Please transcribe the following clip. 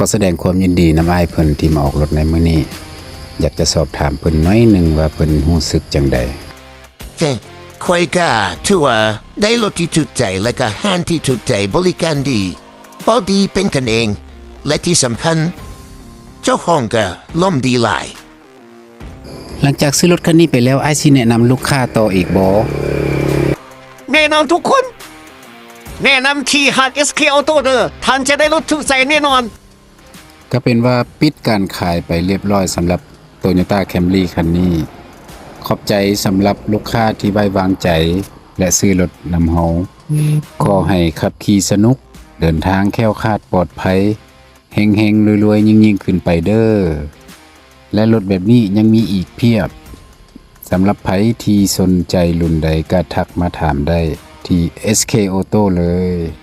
ກໍສະແດງຄວາມຍິນດີນຳອ້າຍເພິ່ນທີ່ມາອອກລົດໃນມື້ນີ້. ຢາກຈະສອບຖາມເພິ່ນໜ້ອຍໜຶ່ງວ່າເພິ່ນຮູ້ສຶກຈັ່ງໃດ? ເອີ ຂ້ອຍກະຖືວ່າໄດ້ລົດທີ່ຖືກໃຈ ແລະກະຮ້ານທີ່ຖືກໃຈ, ບໍລິການດີ, ເວົ້າດີ, ເປັນກັນເອງ ແລະທີ່ສຳຄັນ ເຈົ້າຂອງກະລົມດີຫຼາຍ. ຫຼັງຈາກຊື້ລົດຄັນນີ້ໄປແລ້ວ, ອ້າຍຊິແນະນຳລູກຄ້າຕໍ່ອີກບໍ່? ແນະນຳທຸກຄົນ, ແນະນຳຂີ່ຮ້ານ ເອສເຄ Auto ເດີ, ທ່ານຈະໄດ້ລົດຖືກໃຈແນ່ນອນ. ກໍເປັນວ່າປິດການຂາຍໄປລຽບຮ້ອຍສຳລັບ Toyota Camry ຄັນນີ້. ຂອບໃຈສຳລັບລູກຄ້າທີ່ໄວ້ວາງໃຈ ແລະ ຊື້ລົດນຳເຮົາ. ຂໍໃຫ້ຂັບຂີ່ສະໜຸກ, ເດີນທາງແຄ້ວຄາດປອດໄພ, ເຮັງໆ ລວຍໆ ຍິ່ງໆ ຂຶ້ນໄປເດີ. ແລະ ລົດແບບນີ້ຍັງມີອີກພຽບ. ສຳລັບໃຜທີ່ສົນໃຈລຸ້ນໃດກໍທັກມາຖາມໄດ້ທີ່ ເອສເຄ Auto ເລີຍ.